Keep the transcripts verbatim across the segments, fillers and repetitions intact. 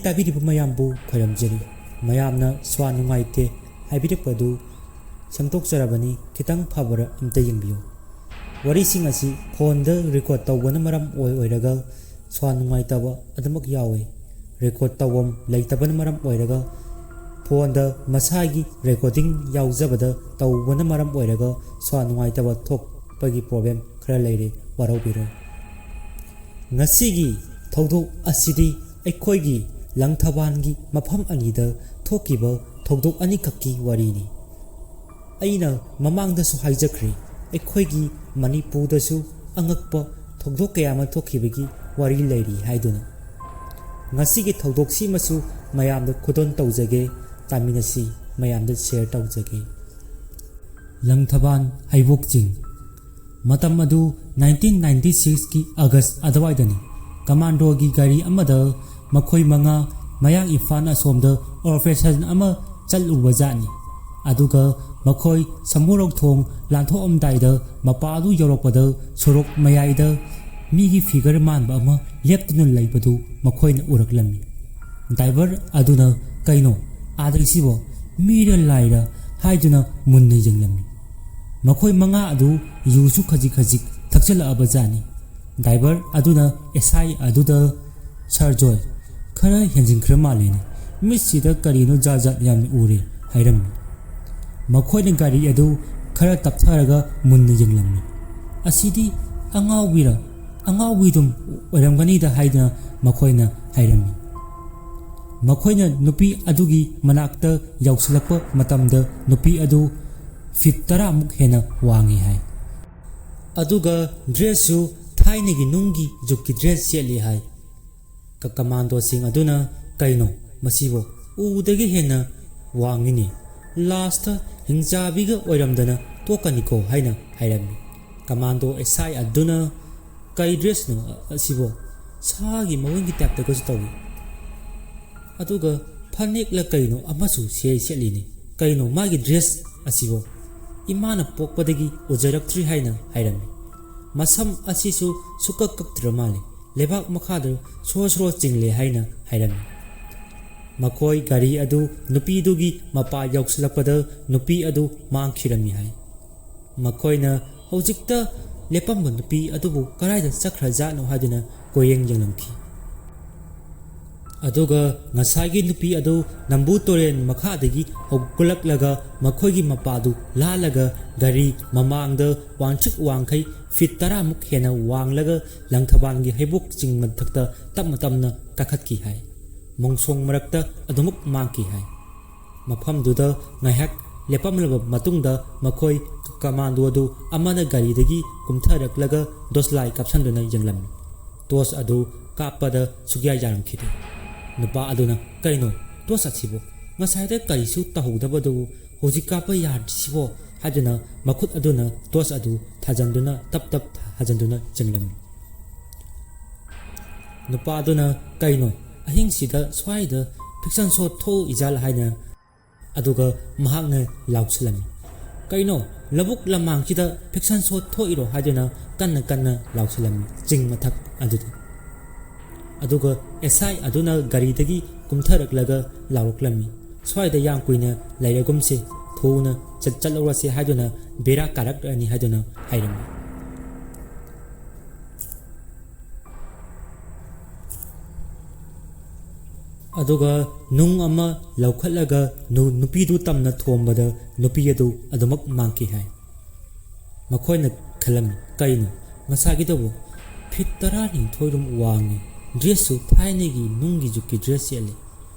ꯇꯥꯕꯤꯔꯤꯕ ꯃꯌꯥꯝꯕꯨ ꯈꯣꯏꯔꯝꯖꯔꯤ꯫ ꯃꯌꯥꯝꯅ ꯁ꯭ꯋꯥ ꯅꯨꯡꯉꯥꯏꯇꯦ ꯍꯥꯏꯕꯤꯔꯛꯄꯗꯨ ꯁꯦꯝꯗꯣꯛꯆꯔꯕꯅꯤ, ꯈꯤꯇꯪ ꯐꯕꯔ ꯑꯝꯇ ꯌꯦꯡꯕꯤꯌꯨ꯫ ꯋꯥꯔꯤꯁꯤꯡ ꯑꯁꯤ ꯐꯣꯟꯗ ꯔꯦꯀꯣꯔꯗ ꯇꯧꯕꯅ ꯃꯔꯝ ꯑꯣꯏ-, ꯑꯣꯏꯔꯒ ꯁ꯭ꯋꯥ ꯅꯨꯡꯉꯥꯏꯇꯕ ꯑꯗꯨꯃꯛ ꯌꯥꯎꯏ꯫ ꯔꯦꯀꯣꯔꯗ ꯇꯧꯐꯝ ꯂꯩꯇꯕꯅ ꯃꯔꯝ ꯑꯣꯏꯔꯒ ꯐꯣꯟꯗ ꯃꯁꯥꯒꯤ ꯔꯦꯀꯣꯔꯗꯤꯡ ꯌꯥꯎꯖꯕꯗ ꯇꯧꯕꯅ ꯃꯔꯝ ꯑꯣꯏꯔꯒ ꯁ꯭ꯋꯥ ꯅꯨꯡꯉꯥꯏꯇꯕ ꯊꯣꯛꯄꯒꯤ ꯄ꯭ꯔꯣꯕ꯭ꯂꯦꯝ ꯈꯔ ꯂꯩꯔꯦ, ꯋꯥꯔꯧꯕꯤꯔꯣꯏ꯫ ꯉꯁꯤꯒꯤ ꯊꯧꯗꯣꯛ ꯑꯁꯤꯗꯤ ꯑꯩꯈꯣꯏꯒꯤ ꯂꯪꯊꯕꯥꯜꯒꯤ ꯃꯐꯝ ꯑꯅꯤꯗ ꯊꯣꯛꯈꯤꯕ ꯊꯧꯗꯣꯛ ꯑꯅꯤꯈꯛꯀꯤ ꯋꯥꯔꯤꯅꯤ꯫ ꯑꯩꯅ ꯃꯃꯥꯡꯗꯁꯨ ꯍꯥꯏꯖꯈ꯭ꯔꯦ, ꯑꯩꯈꯣꯏꯒꯤ ꯃꯅꯤꯄꯨꯔꯗꯁꯨ ꯑꯉꯛꯄ ꯊꯧꯗꯣꯛ ꯀꯌꯥ ꯑꯃ ꯊꯣꯛꯈꯤꯕꯒꯤ ꯋꯥꯔꯤ ꯂꯩꯔꯤ ꯍꯥꯏꯗꯨꯅ꯫ ꯉꯁꯤꯒꯤ ꯊꯧꯗꯣꯛꯁꯤꯃꯁꯨ ꯃꯌꯥꯝꯗ ꯈꯨꯗꯣꯜ ꯇꯧꯖꯒꯦ, ꯇꯥꯃꯤꯟꯅꯁꯤ, ꯃꯌꯥꯝꯗ ꯁꯤꯌꯔ ꯇꯧꯖꯒꯦ꯫ ꯂꯪꯊꯕꯥꯜ ꯍꯩꯕꯣꯛ ꯆꯤꯡ꯫ ꯃꯇꯝ ꯑꯗꯨ ꯅꯥꯏꯟꯇꯤꯟ ꯅꯥꯏꯟꯇꯤ ꯁꯤꯛꯁꯀꯤ ꯑꯥꯒꯁ ꯑꯗꯨꯋꯥꯏꯗꯅꯤ꯫ ꯀꯃꯥꯟꯗꯣꯒꯤ ꯒꯥꯔꯤ ꯑꯃꯗ ꯃꯈꯣꯏ ꯃꯉꯥ ꯃꯌꯥꯡ ꯏꯝꯐꯥꯜ ꯑꯁꯣꯝꯗ ꯑꯣꯄꯔꯦꯁꯟ ꯑꯃ ꯆꯠꯂꯨꯕ ꯖꯥꯠꯅꯤ꯫ ꯑꯗꯨꯒ ꯃꯈꯣꯏ ꯁꯃꯨꯔꯧ ꯊꯣꯡ ꯂꯥꯟꯊꯣꯛꯑꯝꯗꯥꯏꯗ ꯃꯄꯥ ꯑꯗꯨ ꯌꯧꯔꯛꯄꯗ ꯁꯣꯔꯣꯛ ꯃꯌꯥꯏꯗ ꯃꯤꯒꯤ ꯐꯤꯒꯔ ꯃꯥꯟꯕ ꯑꯃ ꯂꯦꯞꯇꯨꯅ ꯂꯩꯕꯗꯨ ꯃꯈꯣꯏꯅ ꯎꯔꯛꯂꯝꯃꯤ꯫ ꯗ꯭ꯔꯥꯏꯚꯔ ꯑꯗꯨꯅ "ꯀꯩꯅꯣ, ꯑꯥꯗꯩꯁꯤꯕꯣ ꯃꯤꯔ ꯂꯥꯏꯔ?" ꯍꯥꯏꯗꯨꯅ ꯃꯨꯟꯅ ꯌꯦꯡꯂꯝꯃꯤ꯫ ꯃꯈꯣꯏ ꯃꯉꯥ ꯑꯗꯨ ꯌꯨꯁꯨ ꯈꯖꯤꯛ ꯈꯖꯤꯛ ꯊꯛꯆꯜꯂꯛꯑꯕ ꯖꯥꯠꯅꯤ꯫ ꯗ꯭ꯔꯥꯏꯚꯔ ꯑꯗꯨꯅ ꯑꯦꯁ ꯑꯥꯏ ꯑꯗꯨꯗ, "ꯁꯥꯔ ꯖꯣꯏ, ꯈꯔ ꯍꯦꯟꯖꯤꯟꯈ꯭ꯔ ꯃꯥꯜꯂꯦꯅꯦ, ꯃꯤꯠꯁꯤꯗ ꯀꯔꯤꯅꯣ ꯖꯥꯠ ꯖꯥꯠ ꯌꯥꯝꯅ ꯎꯔꯦ" ꯍꯥꯏꯔꯝꯃꯤ꯫ ꯃꯈꯣꯏꯅ ꯒꯥꯔꯤ ꯑꯗꯨ ꯈꯔ ꯇꯞꯊꯔꯒ ꯃꯨꯟꯅ ꯌꯦꯡꯂꯝꯃꯤ꯫ "ꯑꯁꯤꯗꯤ ꯑꯉꯥꯎꯕꯤꯔ, ꯑꯉꯥꯎꯕꯤꯗꯨꯝ ꯑꯣꯏꯔꯝꯒꯅꯤꯗ" ꯍꯥꯏꯗꯨꯅ ꯃꯈꯣꯏꯅ ꯍꯥꯏꯔꯝꯃꯤ꯫ ꯃꯈꯣꯏꯅ ꯅꯨꯄꯤ ꯑꯗꯨꯒꯤ ꯃꯅꯥꯛꯇ ꯌꯧꯁꯤꯜꯂꯛꯄ ꯃꯇꯝꯗ ꯅꯨꯄꯤ ꯑꯗꯨ ꯐꯤꯠ ꯇꯔꯥꯃꯨꯛ ꯍꯦꯟꯅ ꯋꯥꯡꯉꯤ ꯍꯥꯏ꯫ ꯑꯗꯨꯒ ꯗ꯭ꯔꯦꯁꯁꯨ ꯊꯥꯏꯅꯒꯤ ꯅꯨꯡꯒꯤ ꯖꯨꯛꯀꯤ ꯗ꯭ꯔꯦꯁ ꯁꯦꯠꯂꯤ ꯍꯥꯏ꯫ ꯀ-, ꯀꯃꯥꯟꯗꯣꯁꯤꯡ ꯑꯗꯨꯅ, "ꯀꯩꯅꯣ ꯃꯁꯤꯕꯣ? ꯎꯗꯒꯤ ꯍꯦꯟꯅ ꯋꯥꯡꯉꯤꯅꯦ꯫ ꯂꯥꯁꯇ ꯍꯤꯡꯆꯥꯕꯤꯒ ꯑꯣꯏꯔꯝꯗꯅ ꯇꯣꯛꯀꯅꯤꯀꯣ" ꯍꯥꯏꯅ ꯍꯥꯏꯔꯝꯃꯤ꯫ ꯀꯃꯥꯟꯗꯣ ꯑꯦꯁ ꯑꯥꯏ ꯑꯗꯨꯅ, "ꯀꯩ ꯗ꯭ꯔꯦꯁꯅꯣ ꯑꯁꯤꯕꯣ? ꯁꯥꯒꯤ ꯃꯑꯣꯡꯒꯤ ꯇꯥꯏꯞꯇꯒꯁꯨ ꯇꯧꯏ꯫ ꯑꯗꯨꯒ ꯐꯅꯦꯛꯂ ꯀꯩꯅꯣ ꯑꯃꯁꯨ ꯁꯦ-, ꯁꯦꯠꯂꯤꯅꯦ꯫ ꯀꯩꯅꯣ ꯃꯥꯒꯤ ꯗ꯭ꯔꯦꯁ ꯑꯁꯤꯕꯣ? ꯏꯃꯥꯅ ꯄꯣꯛꯄꯗꯒꯤ ꯎꯖꯔꯛꯇ꯭ꯔꯤ" ꯍꯥꯏꯅ ꯍꯥꯏꯔꯝꯃꯤ꯫ "ꯃꯁꯝ ꯑꯁꯤꯁꯨ ꯁꯨꯛꯀꯛ ꯀꯛꯇ꯭ꯔ ꯃꯥꯜꯂꯦ꯫ ꯂꯩꯕꯥꯛ ꯃꯈꯥꯗ ꯁꯣꯔꯣ ꯁꯣꯔꯣ ꯆꯤꯡꯂꯦ" ꯍꯥꯏꯅ ꯍꯥꯏꯔꯝꯃꯤ꯫ ꯃꯈꯣꯏ ꯒꯥꯔꯤ ꯑꯗꯨ ꯅꯨꯄꯤꯗꯨꯒꯤ ꯃꯄꯥ ꯌꯧꯁꯤꯜꯂꯛꯄꯗ ꯅꯨꯄꯤ ꯑꯗꯨ ꯃꯥꯡꯈꯤꯔꯝꯃꯤ ꯍꯥꯏ꯫ ꯃꯈꯣꯏꯅ ꯍꯧꯖꯤꯛꯇ ꯂꯦꯞꯄꯝꯕ ꯅꯨꯄꯤ ꯑꯗꯨꯕꯨ ꯀꯗꯥꯏꯗ ꯆꯠꯈ꯭ꯔꯖꯥꯠꯅꯣ ꯍꯥꯏꯗꯨꯅ ꯀꯣꯏꯌꯦꯡ ꯌꯦꯡꯂꯝꯈꯤ꯫ ꯑꯗꯨꯒ ꯉꯁꯥꯏꯒꯤ ꯅꯨꯄꯤ ꯑꯗꯨ ꯅꯝꯕꯨ ꯇꯨꯔꯦꯜ ꯃꯈꯥꯗꯒꯤ ꯍꯧꯒꯠꯂꯛꯂꯒ ꯃꯈꯣꯏꯒꯤ ꯃꯄꯥꯗꯨ ꯂꯥꯜꯂꯒ ꯒꯥꯔꯤ ꯃꯃꯥꯡꯗ ꯋꯥꯡꯇ꯭ꯔꯤꯛ ꯋꯥꯡꯈꯩ ꯐꯤꯠ ꯇꯔꯥꯃꯨꯛ ꯍꯦꯟꯅ ꯋꯥꯡꯂꯒ ꯂꯪꯊꯕꯥꯜꯒꯤ ꯍꯩꯕꯣꯛ ꯆꯤꯡ ꯃꯊꯛꯇ ꯇꯞꯅ ꯇꯞꯅ ꯀꯥꯈꯠꯈꯤ ꯍꯥꯏ꯫ ꯃꯣꯡꯁꯣꯡ ꯃꯔꯛꯇ ꯑꯗꯨꯃꯛ ꯃꯥꯡꯈꯤ ꯍꯥꯏ꯫ ꯃꯐꯝꯗꯨꯗ ꯉꯥꯏꯍꯥꯛ ꯂꯦꯞꯄꯝꯂꯕ ꯃꯇꯨꯡꯗ ꯃꯈꯣꯏ ꯀꯃꯥꯟꯗꯣ ꯑꯗꯨ ꯑꯃꯅ ꯒꯥꯔꯤꯗꯒꯤ ꯀꯨꯝꯊꯔꯛꯂꯒ ꯗꯣꯁꯂꯥꯏ ꯀꯥꯞꯁꯟꯗꯨꯅ ꯌꯦꯡꯂꯝꯃꯤ꯫ ꯇꯣꯁ ꯑꯗꯨ ꯀꯥꯞꯄꯗ ꯁꯨꯛꯌꯥ ꯌꯥꯔꯝꯈꯤꯗꯦ꯫ ꯅꯨꯄꯥ ꯑꯗꯨꯅ, "ꯀꯩꯅꯣ, ꯇꯣꯁ ꯑꯁꯤꯕꯨ? ꯉꯁꯥꯏꯗ ꯀꯔꯤꯁꯨ ꯇꯧꯍꯧꯗꯕꯗꯨꯕꯨ ꯍꯧꯖꯤꯛ ꯀꯥꯞꯄ ꯌꯥꯗ꯭ꯔꯤꯁꯤꯕꯣ?" ꯍꯥꯏꯗꯨꯅ ꯃꯈꯨꯠ ꯑꯗꯨꯅ ꯇꯣꯁ ꯑꯗꯨ ꯊꯥꯖꯟꯗꯨꯅ ꯇꯞ ꯇꯞ ꯊꯥꯖꯟꯗꯨꯅ ꯆꯤꯡꯂꯝꯃꯤ꯫ ꯅꯨꯄꯥꯗꯨꯅ, "ꯀꯩꯅꯣ, ꯑꯍꯤꯡꯁꯤꯗ ꯁ꯭ꯋꯥꯏꯗ ꯐꯤꯛꯁꯟ ꯁꯣ ꯊꯣꯛꯏꯖꯥꯠꯂ?" ꯍꯥꯏꯅ, ꯑꯗꯨꯒ ꯃꯍꯥꯛꯅ ꯂꯥꯎꯁꯤꯜꯂꯝꯃꯤ꯫ "ꯀꯩꯅꯣ, ꯂꯧꯕꯨꯛ ꯂꯝꯃꯥꯡꯁꯤꯗ ꯐꯤꯛꯁꯟ ꯁꯣ ꯊꯣꯛꯏꯔꯣ?" ꯍꯥꯏꯗꯨꯅ ꯀꯟꯅ ꯀꯟꯅ ꯂꯥꯎꯁꯤꯜꯂꯝꯃꯤ ꯆꯤꯡ ꯃꯊꯛ ꯑꯗꯨꯗ꯫ ꯑꯗꯨꯒ ꯑꯦꯁ ꯑꯥꯏ ꯑꯗꯨꯅ ꯒꯥꯔꯤꯗꯒꯤ ꯀꯨꯝꯊꯔꯛꯂꯒ ꯂꯥꯎꯔꯛꯂꯝꯃꯤ, "ꯁ꯭ꯋꯥꯏꯗ ꯌꯥꯝ ꯀꯨꯏꯅ ꯂꯩꯔꯒꯨꯝꯁꯦ, ꯊꯨꯅ ꯆꯠ-, ꯆꯠꯂꯧꯔꯁꯦ ꯍꯥꯏꯗꯨꯅ ꯕꯦꯔꯥ ꯀꯥꯔꯛꯂꯅꯤ" ꯍꯥꯏꯗꯨꯅ ꯍꯥꯏꯔꯝꯃꯤ꯫ ꯑꯗꯨꯒ ꯅꯨꯡ ꯑꯃ ꯂꯧꯈꯠꯂꯒ ꯅꯨ-, ꯅꯨꯄꯤꯗꯨ ꯇꯝꯅ ꯊꯣꯝꯕꯗ ꯅꯨꯄꯤ ꯑꯗꯨ ꯑꯗꯨꯃꯛ ꯃꯥꯡꯈꯤ ꯍꯥꯏ꯫ ꯃꯈꯣꯏꯅ ꯈꯜꯂꯝꯃꯤ, "ꯀꯩꯅꯣ, ꯉꯁꯥꯏꯒꯤꯗꯨꯕꯨ ꯐꯤꯠ ꯇꯔꯥꯅꯤꯊꯣꯏ ꯔꯣꯝ ꯋꯥꯡꯉꯤ, ꯗ꯭ꯔꯦꯁꯁꯨ ꯊꯥꯏꯅꯒꯤ ꯅꯨꯡꯒꯤ ꯖꯨꯛꯀꯤ ꯗ꯭ꯔꯦꯁ ꯁꯦꯠꯂꯤ,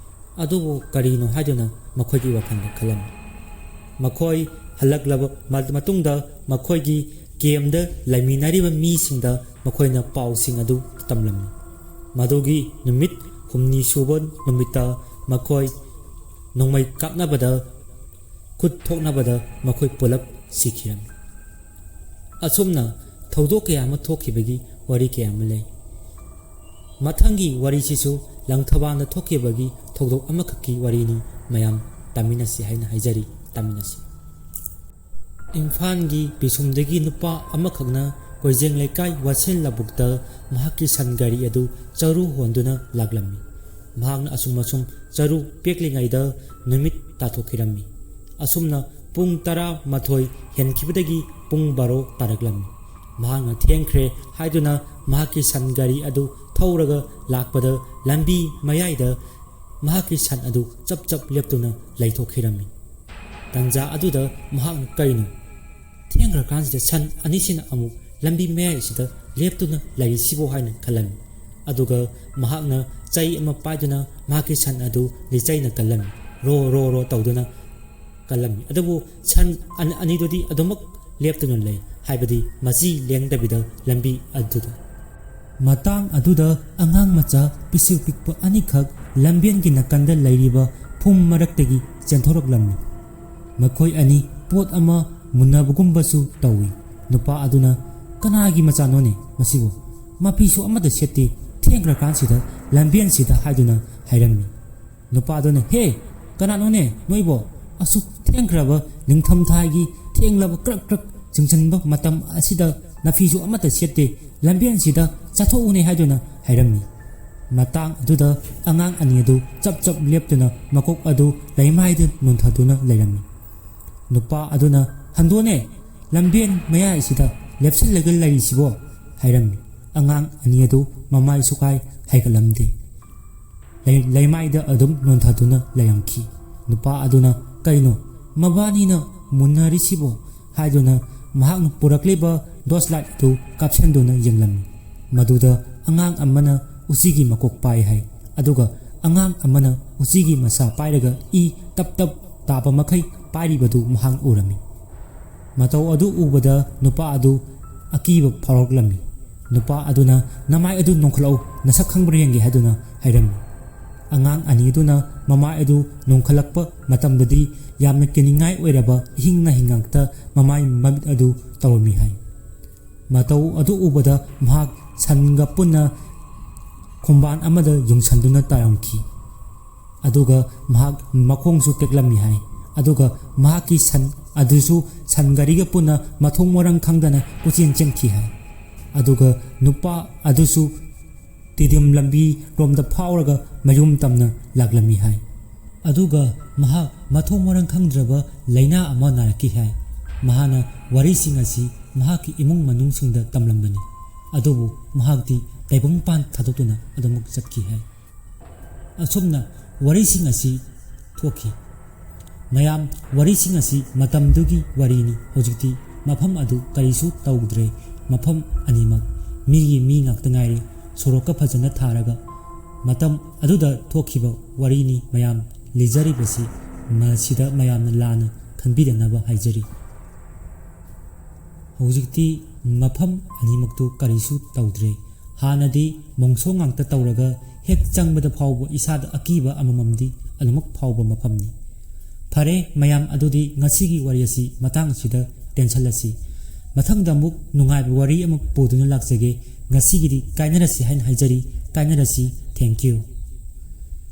ꯑꯗꯨꯕꯨ ꯀꯔꯤꯅꯣ?" ꯍꯥꯏꯗꯨꯅ ꯃꯈꯣꯏꯒꯤ ꯋꯥꯈꯜꯗ ꯈꯜꯂꯝꯃꯤ꯫ ꯃꯈꯣꯏ ꯍꯜꯂꯛꯂꯕ ꯃ-, ꯃꯇꯨꯡꯗ ꯃꯈꯣꯏꯒꯤ ꯀꯦꯝꯗ ꯂꯩꯃꯤꯟꯅꯔꯤꯕ ꯃꯤꯁꯤꯡꯗ ꯃꯈꯣꯏꯅ ꯄꯥꯎꯁꯤꯡ ꯑꯗꯨ ꯇꯝꯂꯝꯃꯤ꯫ ꯃꯗꯨꯒꯤ ꯅꯨꯃꯤꯠ ꯍꯨꯝꯅꯤ ꯁꯨꯕ ꯅꯨꯃꯤꯠꯇ ꯃꯈꯣꯏ ꯅꯣꯡꯃꯩ ꯀꯥꯞꯅꯕꯗ, ꯈꯨꯠ ꯊꯣꯛꯅꯕꯗ ꯃꯈꯣꯏ ꯄꯨꯂꯞ ꯁꯤꯈꯤꯔꯝꯃꯤ꯫ ꯑꯁꯨꯝꯅ ꯊꯧꯗꯣꯛ ꯀꯌꯥ ꯑꯃ ꯊꯣꯛꯈꯤꯕꯒꯤ ꯋꯥꯔꯤ ꯀꯌꯥ ꯑꯃ ꯂꯩ꯫ ꯃꯊꯪꯒꯤ ꯋꯥꯔꯤꯁꯤꯁꯨ ꯂꯪꯊꯕꯥꯜꯗ ꯊꯣꯛꯈꯤꯕꯒꯤ ꯊꯧꯗꯣꯛ ꯑꯃꯈꯛꯀꯤ ꯋꯥꯔꯤꯅꯤ꯫ ꯃꯌꯥꯝ ꯇꯥꯃꯤꯟꯅꯁꯤ ꯍꯥꯏꯅ ꯍꯥꯏꯖꯔꯤ, ꯇꯥꯃꯤꯟꯅꯁꯤ꯫ ꯏꯝꯐꯥꯜꯒꯤ ꯄꯤꯁꯨꯝꯗꯒꯤ ꯅꯨꯄꯥ ꯑꯃꯈꯛꯅ ꯀꯣꯏꯖꯦꯡ ꯂꯩꯀꯥꯏ ꯋꯥꯁꯦꯜ ꯂꯧꯕꯨꯛꯇ ꯃꯍꯥꯛꯀꯤ ꯁꯟ ꯒꯥꯔꯤ ꯑꯗꯨ ꯆꯔꯨ ꯍꯣꯟꯗꯨꯅ ꯂꯥꯛꯂꯝꯃꯤ꯫ ꯃꯍꯥꯛꯅ ꯑꯁꯨꯝ ꯑꯁꯨꯝ ꯆꯔꯨ ꯄꯦꯛꯂꯤꯉꯩꯗ ꯅꯨꯃꯤꯠ ꯇꯥꯊꯣꯛꯈꯤꯔꯝꯃꯤ꯫ ꯑꯁꯨꯝꯅ ꯄꯨꯡ ꯇꯔꯥꯃꯥꯊꯣꯏ ꯍꯦꯟꯈꯤꯕꯗꯒꯤ ꯄꯨꯡ ꯕꯥꯔꯣ ꯇꯥꯔꯛꯂꯝꯃꯤ꯫ ꯃꯍꯥꯛꯅ ꯊꯦꯡꯈ꯭ꯔꯦ ꯍꯥꯏꯗꯨꯅ ꯃꯍꯥꯛꯀꯤ ꯁꯟ ꯒꯥꯔꯤ ꯑꯗꯨ ꯊꯧꯔꯒ ꯂꯥꯛꯄꯗ ꯂꯝꯕꯤ ꯃꯌꯥꯏꯗ ꯃꯍꯥꯛꯀꯤ ꯁꯟ ꯑꯗꯨ ꯆꯞ ꯆꯞ ꯂꯦꯞꯇꯨꯅ ꯂꯩꯊꯣꯛꯈꯤꯔꯝꯃꯤ꯫ ꯇꯟꯖꯥ ꯑꯗꯨꯗ ꯃꯍꯥꯛꯅ ꯀꯩꯅꯣ, ꯊꯦꯡꯈ꯭ꯔꯀꯥꯟꯁꯤꯗ ꯁꯟ ꯑꯅꯤꯁꯤꯅ ꯑꯃꯨꯛ ꯂꯝꯕꯤ ꯃꯌꯥꯏꯁꯤꯗ ꯂꯦꯞꯇꯨꯅ ꯂꯩꯔꯤꯁꯤꯕꯣ ꯍꯥꯏꯅ ꯈꯜꯂꯝꯃꯤ꯫ ꯑꯗꯨꯒ ꯃꯍꯥꯛꯅ ꯆꯩ ꯑꯃ ꯄꯥꯏꯗꯨꯅ ꯃꯍꯥꯛꯀꯤ ꯁꯟ ꯑꯗꯨ ꯂꯤꯆꯩꯅ ꯀꯜꯂꯝꯃꯤ꯫ ꯔꯣ ꯔꯣ ꯔꯣ ꯇꯧꯗꯨꯅ ꯀꯜꯂꯝꯃꯤ꯫ ꯑꯗꯨꯕꯨ ꯁꯟ ꯑꯅꯤꯗꯨꯗꯤ ꯑꯗꯨꯃꯛ ꯂꯦꯞꯇꯨꯅ ꯂꯩ, ꯍꯥꯏꯕꯗꯤ ꯃꯆꯤ ꯂꯦꯡꯗꯕꯤꯗ ꯂꯝꯕꯤ ꯑꯗꯨꯗ꯫ ꯃꯇꯥꯡ ꯑꯗꯨꯗ ꯑꯉꯥꯡ ꯃꯆꯥ ꯄꯤꯁꯛ ꯄꯤꯛꯄ ꯑꯅꯤꯈꯛ ꯂꯝꯕꯦꯟꯒꯤ ꯅꯥꯀꯟꯗ ꯂꯩꯔꯤꯕ ꯐꯨꯝ ꯃꯔꯛꯇꯒꯤ ꯆꯦꯟꯊꯣꯔꯛꯂꯝꯃꯤ꯫ ꯃꯈꯣꯏ ꯑꯅꯤ ꯄꯣꯠ ꯑꯃ ꯃꯨꯟꯅꯕꯒꯨꯝꯕꯁꯨ ꯇꯧꯏ꯫ ꯅꯨꯄꯥ ꯑꯗꯨꯅ, "ꯀꯅꯥꯒꯤ ꯃꯆꯥꯅꯣꯅꯦ ꯃꯁꯤꯕꯨ? ꯃꯐꯤꯁꯨ ꯑꯃꯠꯇ ꯁꯦꯠꯇꯦ, ꯊꯦꯡꯈ꯭ꯔꯀꯥꯟꯁꯤꯗ ꯂꯝꯕꯦꯟꯁꯤꯗ" ꯍꯥꯏꯗꯨꯅ ꯍꯥꯏꯔꯝꯃꯤ꯫ ꯅꯨꯄꯥꯗꯨꯅ, "ꯍꯦ, ꯀꯅꯥꯅꯣꯅꯦ ꯅꯣꯏꯕꯣ? ꯑꯁꯨꯛ ꯊꯦꯡꯈ꯭ꯔꯕ ꯅꯤꯡꯊꯝꯊꯥꯒꯤ ꯊꯦꯡꯂꯕ ꯀ꯭ꯔꯛ ꯀ꯭ꯔꯛ ꯆꯤꯡꯁꯤꯟꯕ ꯃꯇꯝ ꯑꯁꯤꯗ ꯅꯐꯤꯁꯨ ꯑꯃꯠꯇ ꯁꯦꯠꯇꯦ, ꯂꯝꯕꯦꯟꯁꯤꯗ ꯆꯠꯊꯣꯛꯎꯅꯦ" ꯍꯥꯏꯗꯨꯅ ꯍꯥꯏꯔꯝꯃꯤ꯫ ꯃꯇꯥꯡ ꯑꯗꯨꯗ ꯑꯉꯥꯡ ꯑꯅꯤ ꯑꯗꯨ ꯆꯞ ꯆꯞ ꯂꯦꯞꯇꯨꯅ ꯃꯀꯣꯛ ꯑꯗꯨ ꯂꯩꯃꯥꯏꯗ ꯅꯣꯟꯊꯗꯨꯅ ꯂꯩꯔꯝꯃꯤ꯫ ꯅꯨꯄꯥ ꯑꯗꯨꯅ, "ꯍꯟꯗꯣꯅꯦ, ꯂꯝꯕꯦꯟ ꯃꯌꯥꯏꯁꯤꯗ ꯂꯦꯞꯁꯤꯜꯂꯒ ꯂꯩꯔꯤꯁꯤꯕꯣ?" ꯍꯥꯏꯔꯝꯃꯤ꯫ ꯑꯉꯥꯡ ꯑꯅꯤ ꯑꯗꯨ ꯃꯃꯥꯏ ꯁꯨꯛꯍꯥꯏ ꯍꯥꯏꯒꯠꯂꯝꯗꯦ꯫ ꯂꯩ-, ꯂꯩꯃꯥꯏꯗ ꯑꯗꯨꯝ ꯅꯣꯟꯊꯗꯨꯅ ꯂꯩꯔꯝꯈꯤ꯫ ꯅꯨꯄꯥ ꯑꯗꯨꯅ, "ꯀꯩꯅꯣ, ꯃꯕꯥꯅꯤꯅ ꯃꯨꯟꯅꯔꯤꯁꯤꯕꯣ?" ꯍꯥꯏꯗꯨꯅ ꯃꯍꯥꯛꯅ ꯄꯨꯔꯛꯂꯤꯕ ꯗꯣꯁ ꯂꯥꯏꯠ ꯑꯗꯨ ꯀꯥꯞꯁꯤꯟꯗꯨꯅ ꯌꯦꯡꯂꯝꯃꯤ꯫ ꯃꯗꯨꯗ ꯑꯉꯥꯡ ꯑꯃꯅ ꯎꯆꯤꯒꯤ ꯃꯀꯣꯛ ꯄꯥꯏ ꯍꯥꯏ, ꯑꯗꯨꯒ ꯑꯉꯥꯡ ꯑꯃꯅ ꯎꯆꯤꯒꯤ ꯃꯁꯥ ꯄꯥꯏꯔꯒ ꯏ ꯇꯞ ꯇꯞ ꯇꯥꯕ ꯃꯈꯩ ꯄꯥꯏꯔꯤꯕꯗꯨ ꯃꯍꯥꯛꯅ ꯎꯔꯝꯃꯤ꯫ ꯃꯇꯧ ꯑꯗꯨ ꯎꯕꯗ ꯅꯨꯄꯥ ꯑꯗꯨ ꯑꯀꯤꯕ ꯐꯥꯎꯔꯛꯂꯝꯃꯤ꯫ ꯅꯨꯄꯥ ꯑꯗꯨꯅ, "ꯅꯃꯥꯏ ꯑꯗꯨ ꯅꯣꯟꯈꯠꯂꯛꯎ, ꯅꯁꯛ ꯈꯪꯕ꯭ꯔꯥ ꯌꯦꯡꯒꯦ" ꯍꯥꯏꯗꯨꯅ ꯍꯥꯏꯔꯝꯃꯤ꯫ ꯑꯉꯥꯡ ꯑꯅꯤꯗꯨꯅ ꯃꯃꯥꯏ ꯑꯗꯨ ꯅꯣꯟꯈꯠꯂꯛꯄ ꯃꯇꯝꯗꯗꯤ ꯌꯥꯝꯅ ꯀꯤꯅꯤꯡꯉꯥꯏ ꯑꯣꯏꯔꯕ ꯏꯍꯤꯡ ꯅꯥꯍꯤꯡ ꯉꯥꯛꯇ ꯃꯃꯥꯏ ꯃꯃꯤꯠ ꯑꯗꯨ ꯇꯧꯔꯝꯃꯤ ꯍꯥꯏ꯫ ꯃꯇꯧ ꯑꯗꯨ ꯎꯕꯗ ꯃꯍꯥꯛ ꯁꯟꯒ ꯄꯨꯟꯅ ꯈꯣꯡꯕꯥꯟ ꯑꯃꯗ ꯌꯨꯡꯁꯟꯗꯨꯅ ꯇꯥꯔꯝꯈꯤ꯫ ꯑꯗꯨꯒ ꯃꯍꯥꯛ ꯃꯈꯣꯡꯁꯨ ꯇꯦꯛꯂꯝꯃꯤ ꯍꯥꯏ꯫ ꯑꯗꯨꯒ ꯃꯍꯥꯛꯀꯤ ꯁꯟ ꯑꯗꯨꯁꯨ ꯁꯟ ꯒꯥꯔꯤꯒ ꯄꯨꯟꯅ ꯃꯊꯣꯡ ꯃꯔꯝ ꯈꯪꯗꯅ ꯀꯣꯏꯆꯦꯟ ꯆꯦꯟꯈꯤ ꯍꯥꯏ꯫ ꯑꯗꯨꯒ ꯅꯨꯄꯥ ꯑꯗꯨꯁꯨ ꯇꯤꯗꯤꯝ ꯂꯝꯕꯤ ꯔꯣꯝꯗ ꯐꯥꯎꯔꯒ ꯃꯌꯨꯝ ꯇꯝꯅ ꯂꯥꯛꯂꯝꯃꯤ ꯍꯥꯏ꯫ ꯑꯗꯨꯒ ꯃꯍꯥꯛ ꯃꯊꯣꯡ ꯃꯔꯝ ꯈꯪꯗ꯭ꯔꯕ ꯂꯥꯏꯅꯥ ꯑꯃ ꯅꯥꯔꯛꯈꯤ ꯍꯥꯏ꯫ ꯃꯍꯥꯛꯅ ꯋꯥꯔꯤꯁꯤꯡ ꯑꯁꯤ ꯃꯍꯥꯛꯀꯤ ꯏꯃꯨꯡ ꯃꯅꯨꯡꯁꯤꯡꯗ ꯇꯝꯂꯝꯕꯅꯤ꯫ ꯑꯗꯨꯕꯨ ꯃꯍꯥꯛꯇꯤ ꯇꯥꯏꯕꯪꯄꯥꯟ ꯊꯥꯗꯣꯛꯇꯨꯅ ꯑꯗꯨꯃꯛ ꯆꯠꯈꯤ ꯍꯥꯏ꯫ ꯑꯁꯨꯝꯅ ꯋꯥꯔꯤꯁꯤꯡ ꯑꯁꯤ ꯊꯣꯛꯈꯤ꯫ ꯃꯌꯥꯝ, ꯋꯥꯔꯤꯁꯤꯡ ꯑꯁꯤ ꯃꯇꯝꯗꯨꯒꯤ ꯋꯥꯔꯤꯅꯤ꯫ ꯍꯧꯖꯤꯛꯇꯤ ꯃꯐꯝ ꯑꯗꯨ ꯀꯔꯤꯁꯨ ꯇꯧꯗ꯭ꯔꯦ꯫ ꯃꯐꯝ ꯑꯅꯤꯃꯛ ꯃꯤꯒꯤ ꯃꯤ ꯉꯥꯛꯇ ꯉꯥꯏꯔꯦ꯫ ꯁꯣꯔꯣꯛꯀ ꯐꯖꯅ ꯊꯥꯔꯒ꯫ ꯃꯇꯝ ꯑꯗꯨꯗ ꯊꯣꯛꯈꯤꯕ ꯋꯥꯔꯤꯅꯤ ꯃꯌꯥꯝ ꯂꯤꯖꯔꯤꯕꯁꯤ꯫ ꯃꯁꯤꯗ ꯃꯌꯥꯝꯅ ꯂꯥꯟꯅ ꯈꯟꯕꯤꯗꯅꯕ ꯍꯥꯏꯖꯔꯤ꯫ ꯍꯧꯖꯤꯛꯇꯤ ꯃꯐꯝ ꯑꯅꯤꯃꯛꯇꯨ ꯀꯔꯤꯁꯨ ꯇꯧꯗ꯭ꯔꯦ꯫ ꯍꯥꯟꯅꯗꯤ ꯃꯣꯡꯁꯣꯡ ꯉꯥꯛꯇ ꯇꯧꯔꯒ ꯍꯦꯛ ꯆꯪꯕꯗ ꯐꯥꯎꯕ ꯏꯁꯥꯗ ꯑꯀꯤꯕ ꯑꯃꯃꯝꯗꯤ ꯑꯗꯨꯃꯛ ꯐꯥꯎꯕ ꯃꯐꯝꯅꯤ꯫ ꯐꯔꯦ ꯃꯌꯥꯝ, ꯑꯗꯨꯗꯤ ꯉꯁꯤꯒꯤ ꯋꯥꯔꯤ ꯑꯁꯤ ꯃꯇꯥꯡ ꯑꯁꯤꯗ ꯇꯦꯟꯁꯜꯂꯁꯤ꯫ ꯃꯊꯪꯗ ꯑꯃꯨꯛ ꯅꯨꯡꯉꯥꯏꯕ ꯋꯥꯔꯤ ꯑꯃ ꯄꯨꯗꯨꯅ ꯂꯥꯛꯆꯒꯦ꯫ ꯉꯁꯤꯒꯤꯗꯤ ꯀꯥꯏꯅꯔꯁꯤ ꯍꯥꯏꯅ ꯍꯥꯏꯖꯔꯤ꯫ ꯀꯥꯏꯅꯔꯁꯤ꯫ Thank you꯫